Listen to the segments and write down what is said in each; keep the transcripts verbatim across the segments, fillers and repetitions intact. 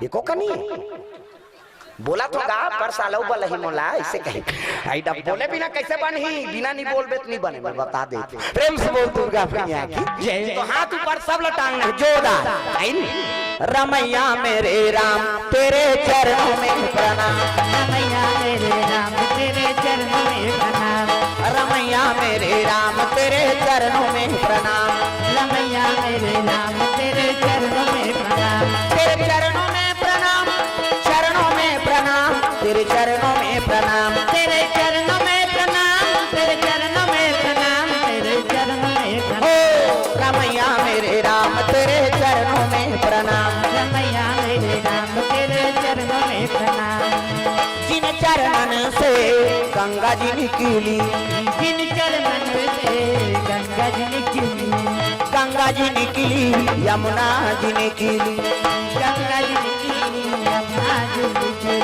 एको कनी बोला तो गा, पर सालव बलही मोला, ऐसे कही। आई डब बोले बिना कैसे बनही? बिना नहीं बोलबे त नहीं बने, मैं बता दे। प्रेम से बोल दुर्गा मैया की जय। तो हाथ ऊपर सब ल टांगना है, जोरदार। आई नहीं? रमैया मेरे राम, तेरे चरणों में प्रणाम। रमैया मेरे राम, तेरे चरणों में प्रणाम। रमैया मेरे राम, तेरे चरणों में प्रणाम। रमैया मेरे राम, तेरे चरणों में प्रणाम। तेरे चरणों में प्रणाम, चरणों में प्रणाम, तेरे चरणों में प्रणाम। तेरे चरणों में प्रणाम, तेरे चरणों में प्रणाम, तेरे चरणों में प्रणाम। ओ रमैया मेरे राम, तेरे चरणों में प्रणाम। रमैया मेरे राम, तेरे चरणों में प्रणाम। जिन चरणन से गंगा जी निकली। जिन चरणन से गंगा जी निकली। गंगा जी निकली, यमुना जी निकली। गंगा जी निकली, यमुना जी निकली।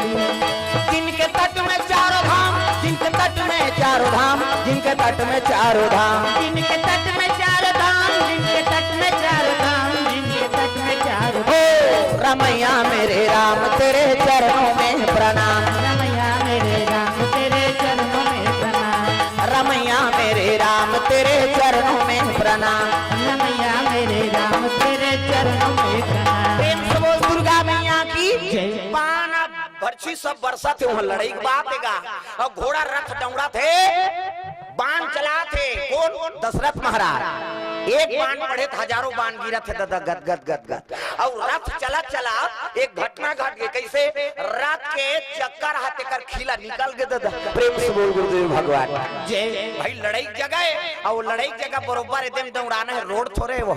जिनके तट में चारों धाम, जिनके तट में चारों धाम, जिनके तट में चारों धाम। जिनके तट में चारों धाम, जिनके तट में चारों धाम, जिनके तट में चारों धाम। ओ रमैया मेरे राम, तेरे चरणों में प्रणाम। रमैया मेरे राम, तेरे चरणों में प्रणाम। रमैया मेरे राम, तेरे चरणों में प्रणाम। रमैया मेरे राम, तेरे चरणों में प्रणाम। प्रेम से बोल दुर्गा मैया की जय। बाण अब बरछी सब बरसथे, वहाँ लड़ई के बात हे गा। अउ घोड़ा रथ दौड़थे, बाण चलाथे। कोन? दशरथ महाराज। एक बाण पड़े त हजारों बाण गिरथे ददा, गद गद गद गद। अउ रथ चलत चलत एक घटना घट गे। कइसे? रथ के चक्का रहा तेकर खीला निकल गे ददा। प्रेम से बोल गुरुदेव भगवान। जय। भाई लड़ई के जगह हे, अउ लड़ई के जगह बरोबर एदे में दौड़ाना हे, रोड थोरे हे वो,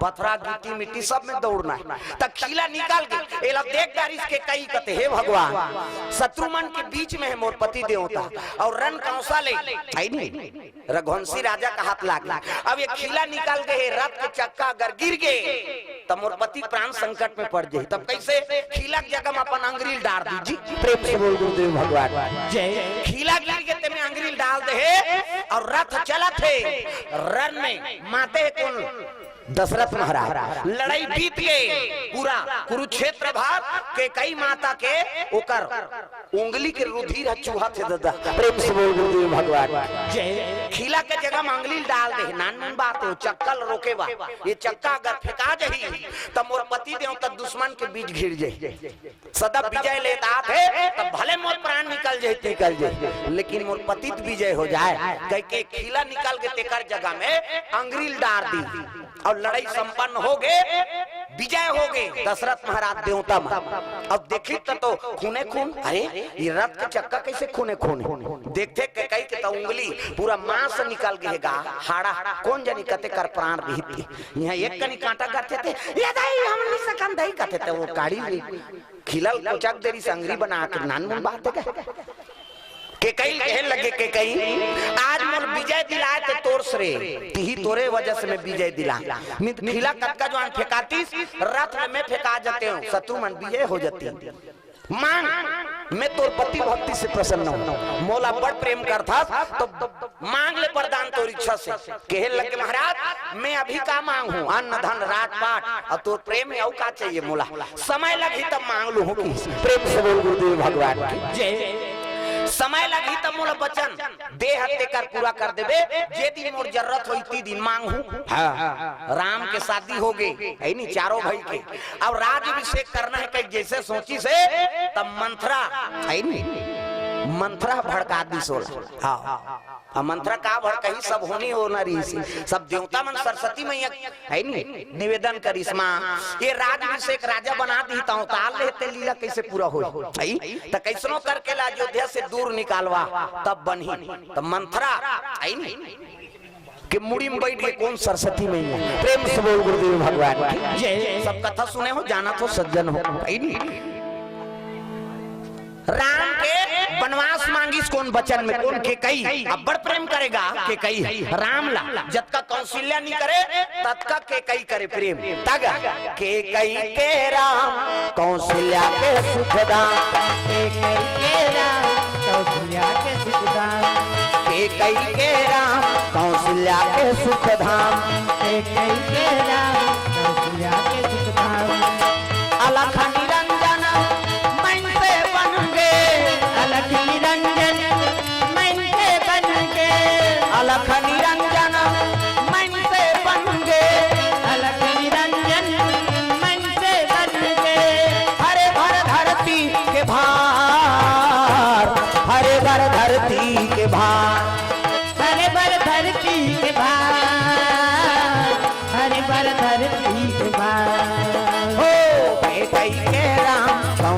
पथरा गिट्टी मिट्टी सब में दौड़ना हे। त खीला निकल गे, एला देख डारिस केकई कथे, हे भगवान, शत्रु मन के बीच में हे मोर पति देवता, अउ रन कौशल हे, हे नहीं? रघुवंशी राजा के हाथ लागे। अब ये खीला निकल गे हे, रथ के चक्का अगर गिर गे, त मोर पति प्राण संकट में पड़ जाही। तब कइसे? खीला के जगह में अपन अंगरी ल डार दी जी। प्रेम से बोल गुरुदेव भगवान। जय। खीला गिर गे तेमे अंगरी ल डाल दे हे अउ रथ चलत हे। रन में माते हे कोन? दशरथ महाराज। लड़ई बीत गे, पूरा कुरुक्षेत्र भर केकई माता के ओकर उंगली के रुधिर ह चूहत हे ददा। प्रेम से बोल गुरुदेव भगवान। जय। खीला के जगह में अंगरी ल डाल दे हे, नानमुन बात हे, चक्का ल रोके बर। ये चक्का अगर फेंका जाही, त मोर पति देवता दुश्मन के बीच घिर जाही। सदा विजय लेत आत हे, त भले मोर प्राण निकल जाही, निकल जाही, लेकिन मोर पति त विजय हो जाय, कहिके खीला निकल गे तेकर जगह में अंगरी ल डार दी। अउ लड़ई संपन्न हो गे, विजय हो गे दशरथ महाराज देवता मन। अउ देखिस त तो खूने खून, अरे ये रथ के चक्का कइसे खूने खून हे? देखथे केकई के त उंगली पूरा मांस निकल गे हे गा, हाड़ा, कोन जनी कते कर प्राण रहित हे। इहाँ एक कनी कांटा करथे ते, "ए दाई, हम नइ सकन दाई," कथे ते वो काड़ी ले खीला ल कोचक देरी संगरी बना के नानमुन बात हे का? केकई ल कहे लगे, केकई, "आज मोर विजय दिलाय ते तोर सरे, तिही तोरे वजह से मैं विजय दिला।" नहीं त खीला कतका जुवार फेंकातिस, रथ में फेंका जातेंव, शत्रु मन विजय हो जातिस। मांग, मैं तोर पति भक्ति से प्रसन्न हूँ, मोला बड़ प्रेम करथस, त मांग ले वरदान तोर इच्छा से। कहे लगे, "महाराज, मैं अभी का मांगहूँ? अन्न, धन, राजपाट, अउ तोर प्रेम हे, अउ का चाहिए मोला? समय लगही तब मांग लूहूँ," कहिस। प्रेम से बोल गुरुदेव भगवान की जय। समय लगही तब मोला वचन दे हस तेकर पूरा कर देबे, जे दिन मोर जरूरत होही, ती दिन मांगहूँ। हाँ, राम के शादी हो गे, हे नहीं, चारों भाई के। अब राज्याभिषेक करना हे कहिके जइसे सोचिस हे, तब मंथरा, हे नहीं, मंथरा भड़का दिस ओला। हाँ। अब मंथरा का भड़काही, सब होनी होना रहिस, सब देवता मन सरस्वती मैया, हे नहीं, निवेदन करिस, माँ, ये राज्याभिषेक राजा बना दिही, त अवतार लेहे ते लीला कइसे पूरा होही? हे? त कइसनो करके ला अयोध्या से दूर निकालवा, तब बनही। त मंथरा, हे नहीं, के मुड़ी में बइठ गे कोन? सरस्वती मैया। प्रेम से बोल गुरुदेव भगवान की जय। सब कथा सुने हो, जानत हो, सज्जन हो, हे नहीं? राम के बनवास मांगिस कोन? बचन में कोन? केकई। अब्बड़ प्रेम करे गा केकई राम ला, जतका कौशल्या नइ करे ततका केकई करे प्रेम। तग केकई के राम कौशल्या के सुख दाम। केकई के राम कौशल्या के सुख दाम। केकई के राम कौशल्या के सुख धाम। केकई के राम कौशल्या के सुख धाम। अलख निरंजन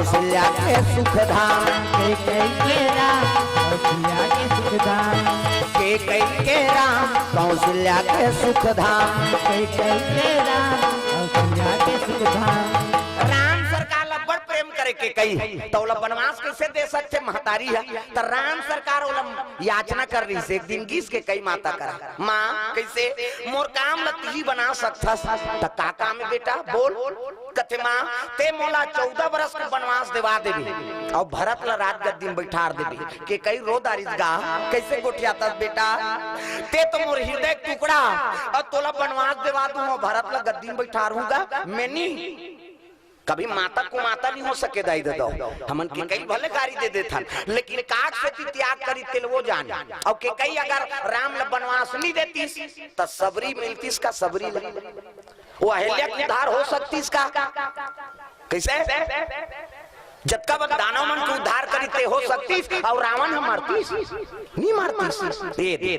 कौशल्या के सुख धाम। कैकई के राम, कौशल्या के सुख धाम। कैकई के राम, कौशल्या के सुख धाम। कैकई के राम, कौशल्या के सुख धाम। राम सरकार ला बड़ प्रेम करे कैकई, त ओला बनवास कइसे दे सकथे महतारी ह? त राम सरकार ओला याचना कर रहिस, एक दिन गिस कैकई माता करा, माँ, कइसे मोर काम ला तिही बना सकथस? त का काम हे बेटा, बोल। कथे, माँ, ते मोला चौदह बरस के बनवास देवा देबे अउ भरत ला राजगद्दी म बइठार देबे। कैकई रो डारिस गा, कइसे गोठियाथस बेटा? ते तो मोर हिरदय के टुकड़ा, अउ तोला बनवास देवा दूँ अउ भरत ला गद्दी म बइठारहूँ गा? मैं नी। कभी माता कुमाता नहीं हो सके दाई ददा। हमन कैकई भले गारी दे देथन, लेकिन काक सेती त्याग करिस तेला वो जाने। अउ कैकई अगर राम ला बनवास नहीं देतिस, त सबरी मिलतिस का सबरी ला? वो अहिल्या के उद्धार हो सकतिस का? कइसे? जतका बक दानव मन के उद्धार करिस ते हो सकतिस, अउ रावण ह मरतिस? नहीं मरतिस। ये दे।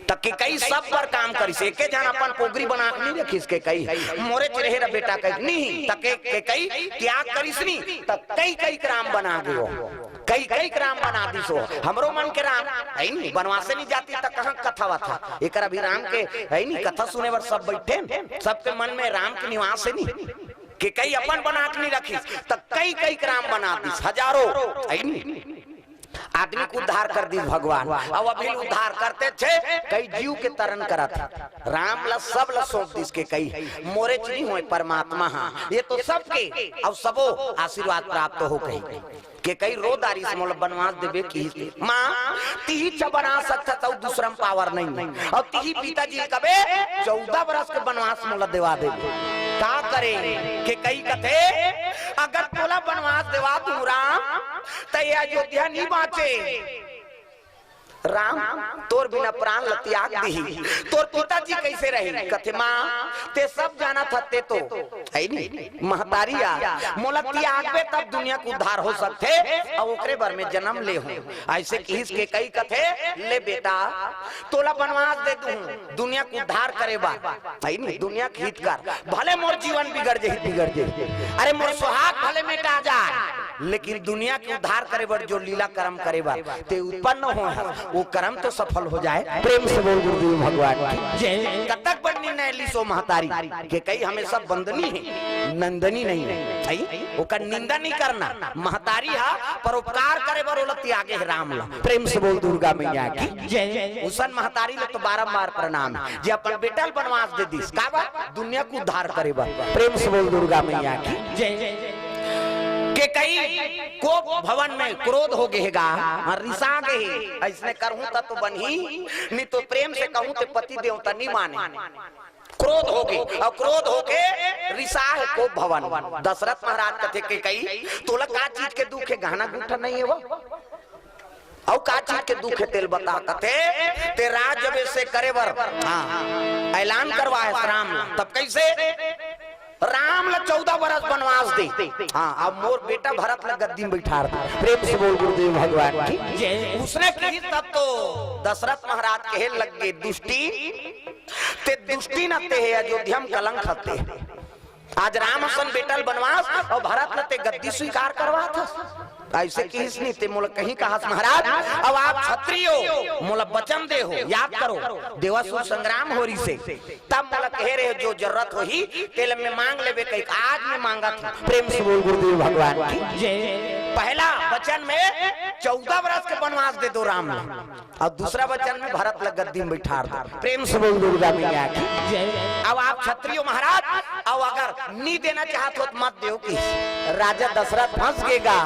त कैकई सब बर काम करिस, एके झन अपन पोगरी बना के नहीं रखिस कैकई। मोरे चिरहे रह बेटा कहि नहीं, त के, कैकई त्याग करिस नहीं, त कैकई के राम बना गे वो। कैकई के राम बना दिस वो। हमरो मन के राम, हे नहीं, बनवासे नहीं जातिस त कहाँ कथा वथा। एकर अभी राम के, हे नहीं, कथा सुने बर सब बइठे न, सबके मन में राम के निवास हे नहीं। कैकई अपन बना के नहीं रखिस, त कैकई के राम बना दिस। हजारों, हे नहीं, आदमी के उद्धार कर दिस भगवान। अउ अभी उद्धार करथे, कई जीव के तरन करत हे। राम ला सब ला सौंप दिस कैकई, मोरेच नहीं होय परमात्मा हा, ये तो सबके, अउ सबो आशीर्वाद प्राप्त हो कही। कैकई रो डारिस, मोला बनवास देबे किहिस, माँ, तिही च बना सकथस, अउ दूसरा म पावर नहीं। अउ तिही पिताजी कबे चौदह बरस के बनवास मोला देवा देबे। का करे? कैकई कथे, अगर तोला बनवास देवा दूँ राम, त ये अयोध्या नहीं बाँचे। राम तोर बिना प्राण ल त्याग दिही, तोर पिताजी कइसे रही? कथे, माँ, ते सब जानत हस, ते तो, हे नहीं, महतारी आ, मोला त्यागबे तब दुनिया के उद्धार हो सकथे, अउ ओकरे बर में जनम ले हूँ। अइसे किहिस कैकई कथे, ले बेटा, तोला बनवास दे दूँ, दुनिया के उद्धार करे बर, हे नहीं, दुनिया के हित कर, भले मोर जीवन बिगड़ जही, बिगड़ जही, अरे मोर सुहाग भले मेटा जाय, लेकिन दुनिया के उद्धार करे बर जो लीला करम करे बर ते उत्पन्न होय हस, वो करम तो सफल हो जाय। प्रेम से बोल गुरुदेव भगवान की जय। कतक बड़ निर्णय लिस ओ महतारी, कैकई हमेशा बंदनी हे, नंदनी नहीं हे, हे? ओकर निंदा नहीं करना। महतारी हा परोपकार करे बर ओला त्यागे हे राम ला। प्रेम से बोल दुर्गा मैया की जय। उसन महतारी ला तो बारंबार प्रणाम हे, जे अपन बेटा ल बनवास दे दिस। काबर? दुनिया के उद्धार करे बर। प्रेम से बोल दुर्गा मैया की जय। कैकई कोप भवन में क्रोध हो गे हे गा, हाँ, रिसा गे हे। अइसने करहूँ त तो बनही, नहीं तो प्रेम से कहूँ ते पति देवता नहीं माने। क्रोध हो गे, अउ क्रोध होके रिसा हे कोप भवन। दशरथ महाराज कथे, कैकई, तोला का चीज के दुख हे? गहना गुठा नहीं हे वो? अउ का चीज के दुख हे तेला बता? कथे, ते राज अभिषेक करे बर, हाँ, ऐलान करवाय हस राम ला। तब कइसे? राम ला चौदह बरस बनवास दे, हाँ, अब मोर बेटा भरत ला गद्दी म बइठार दे। प्रेम से बोल गुरुदेव भगवान की जय। उसने किहिस तब तो दशरथ महाराज कहे लग गे, दुष्टी, ते दुष्टी न ते हे, अयोध्या म कलंक हस ते। आज राम असन बेटा ल बनवास अउ भरत ल ते गद्दी स्वीकार करवात हस। अइसे किहिस नहीं, ते मोला कहीं कहस महाराज, अब आप क्षत्रिय हो, मोला वचन दे हो, याद करो, देवासुर संग्राम हो रहिसे, तब मोला कहे रहे जो जरूरत होही तेला मैं मांग लेबे कहिके, आज मैं मांगत हूँ। प्रेम से बोल गुरुदेव भगवान की जय। पहला वचन में चौदह बरस के बनवास दे दो राम ल। अउ दूसरा वचन में भरत ल गद्दी म बइठार दो। प्रेम से बोल दुर्गा मैया की जय। अब आप क्षत्रिय हो महाराज, अउ अगर नी देना चाहत हो त मत देव कि राजा दशरथ फंस गे गा।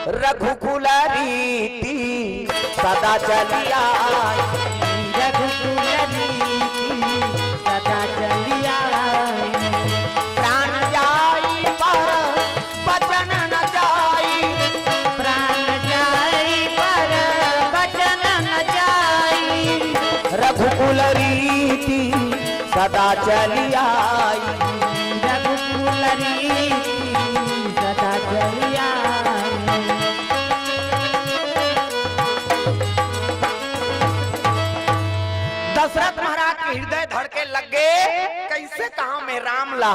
रघुकुल रीति सदा चली आई। रघुकुल रीति सदा चली आई। प्राण जाई पर वचन न जाई। प्राण जाई पर वचन न जाई। रघुकुल रीति सदा चली आई। रघुकुल रीति सदा चली आई। दशरथ महाराज के हृदय धड़के लग गे, कइसे कहा मैं राम ला,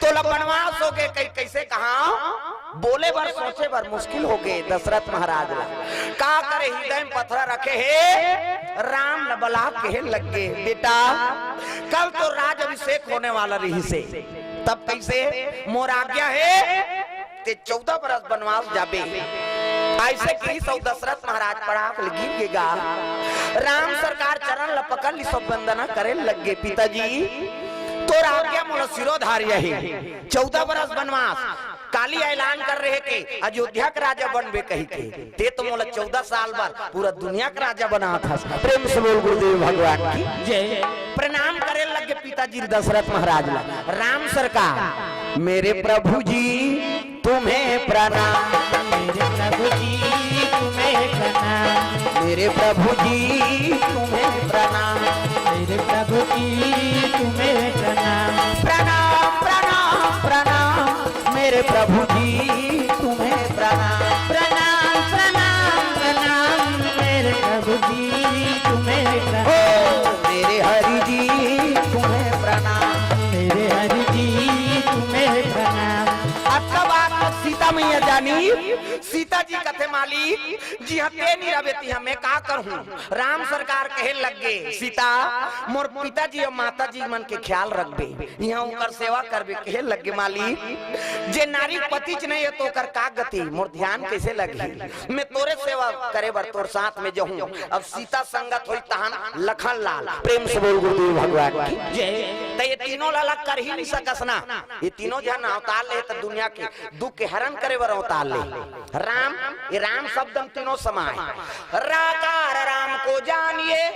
तोला बनवास हो गे, कई-, कइसे कहा बोले बर, सोचे बर मुश्किल हो गे दशरथ महाराज ला। का करे, हृदय में पथरा रखे हे, राम ल बला कहे लग गे, "बेटा, कल तो राज अभिषेक होने वाला रहिसे, तब कइसे? मोर आज्ञा हे, ते चौदह बरस बनवास जाबे।" अइसे कहिस अउ दशरथ महाराज पड़ाक ले गिर गे गा। राम सरकार चरण ल पकड़ लिस अउ वंदना करे लग गे, "पिताजी, तोर आज्ञा मोला शिरोधार्य हे, चौदह बरस बनवास, काली ऐलान कर रहे के अयोध्या के राजा बनबे कहि के, ते तो मोला चौदह साल बर पूरा दुनिया के राजा बनात हस।" प्रेम से बोल गुरुदेव भगवान की जय। प्रणाम करे लग गे पिताजी दशरथ महाराज ला। राम सरकार, मेरे प्रभु जी तुम्हें प्रणाम। मेरे प्रभु जी तुम्हें प्रणाम। मेरे प्रभु जी तुम्हें प्रणाम। मेरे प्रभु जी तुम्हें प्रणाम। प्रणाम, प्रणाम, प्रणाम, मेरे प्रभु जी तुम्हें प्रणाम। प्रणाम, प्रणाम, प्रणाम, मेरे प्रभु जी तुम्हें प्रणाम। ओ मेरे हरि जी तुम्हें प्रणाम। मेरे हरि जी तुम्हें प्रणाम। अतका बात सीता मैया जानी। सीता जी कथे, "मालिक, जिहां ते नइ रबे तिहां मैं का करहूं?" राम सरकार कहे लग गे, "सीता, मोर पिताजी अउ माताजी मन के ख्याल रखबे, इहां ओकर सेवा करबे।" कहे लग गे, "मालिक, जे नारी पतिच नइ हे तो ओकर का गति? मोर ध्यान कइसे लगही? मैं तोरे सेवा करे बर तोर साथ में जाहूं।" अब सीता संगत होई तहन लखन लाल। प्रेम से बोल गुरुदेव भगवान की जय। त ये तीनों ला अलग कर ही नइ सकस ना। ये तीनों झन अवतार ले त दुनिया के दुख के हरण करे बर अवतार ले। राम, ये राम शब्द म तीनों समाय। राकार राम को जानिए,